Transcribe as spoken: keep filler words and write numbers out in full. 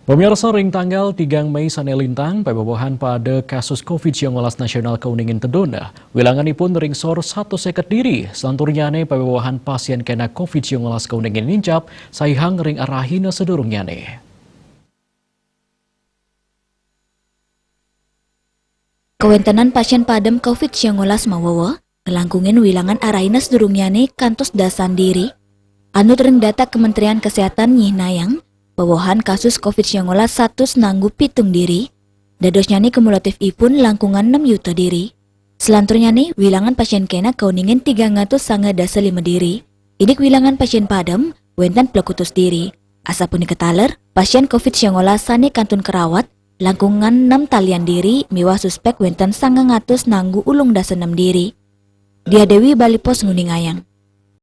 Pemirsa, ring tanggal tigang Mei sané lintang, pawewehan pada kasus covid sembilan belas nasional kauningin tedun. Wilanganipun ring sor satus seket diri, selanturnyane pawewehan pasien kena covid sembilan belas kauningin nincap, saihang ring arahina sadurungnyane. Kawentenan pasien padem covid sembilan belas mawewe, nglangkungin wilangan arahina sadurungnyane kantos dasan diri. Anut ring data Kementerian Kesehatan nyihnayang, wewehan kasus covid sembilan belas satus nanggu pitung diri. Dadosnyane kumulatifipun langkungan enam juta diri. Selanturnyane, wilangan pasien kena kauningin tigang atus sanga dasa lima diri. Indik wilangan pasien padem, wenten plekutus diri. Asapunika taler, pasien covid sembilan belas sane kantun kerawat, langkungan enam talian diri miwah suspek wenten sangang atus nanggu ulung dasa enam diri. Dia Dewi, Bali Post, nguningayang.